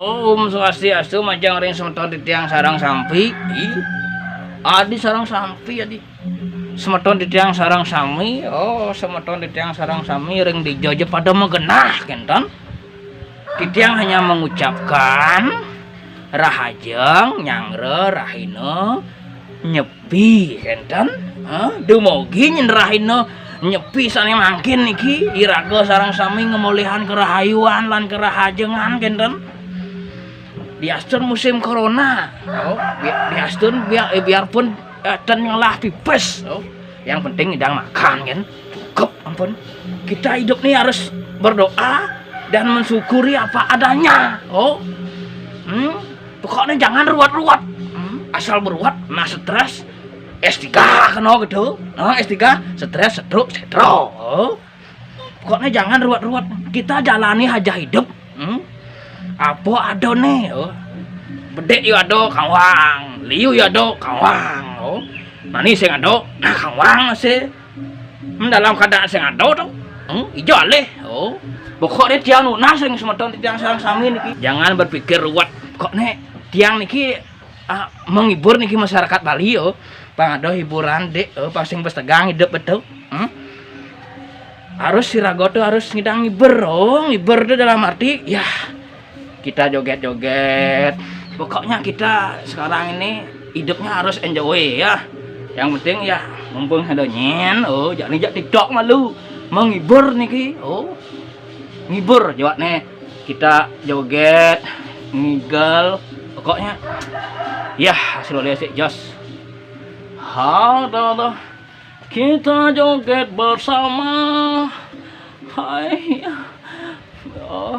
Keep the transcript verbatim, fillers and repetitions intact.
Om Swastiastu, majeng ring semeton titiang sareng sampi. Ih, adi sareng sampi, adi. Semeton titiang sareng sami, oh, semeton titiang sareng sami ring dija ja pada magenah, kenten. Titiang hanya mengucapkan rahajeng nyanggra rahina Nyepi, kenten. Hah? Dumugi nyen rahina Nyepi sane mangkin niki, iraga sareng sami ngamolihang karahayuan lan karahajengan, kenten. Diastun musim corona. Oh, bi-, diastun bia-, eh, biarpun, eh, ten ngelah pipis. Oh, yang penting ngidang makan, kan. Cukup, ampun. Kita hidup nih harus berdoa dan mensyukuri apa adanya. Oh. Hmm. Pokoknya jangan ruwet-ruwet. Hmm. Asal beruwet, nah, stres, S tiga kena gitu. Nah, S tiga, stres, stroke, setro. Oh. Pokoknya jangan ruwet-ruwet. Kita jalani aja hidup. Hmm. Apa ada nih, oh. Bedik yo ada kawang, liu yo ada kawang, oh. Mani sing ada, nah, kawang sih. Hmm, dalam keadaan sing ada to. Hmm, ijo alih. Oh. Pokoknya tiang nunas ring semeton titiang sareng sami niki. Jangan berpikir ruwet. Pokoknya tiang niki, ah, menghibur niki masyarakat Bali, oh. Pang ada hiburan, Dik, oh, pang sing bes tegang hidup betul. Hmm? Harus siraga tuh harus ngidang ngibur, oh, ngibur tuh dalam arti, ya, kita joget-joget. Pokoknya kita sekarang ini hidupnya harus enjoy ya. Yang penting ya, mumpung ada nyen, oh, jangan jak TikTok malu. Menghibur niki, oh. Ngibur jawab nih. Kita joget, ngigel, pokoknya ya, hasil oleh sik jos. Ha, dah, dah. Kita joget bersama. Hai. Oh.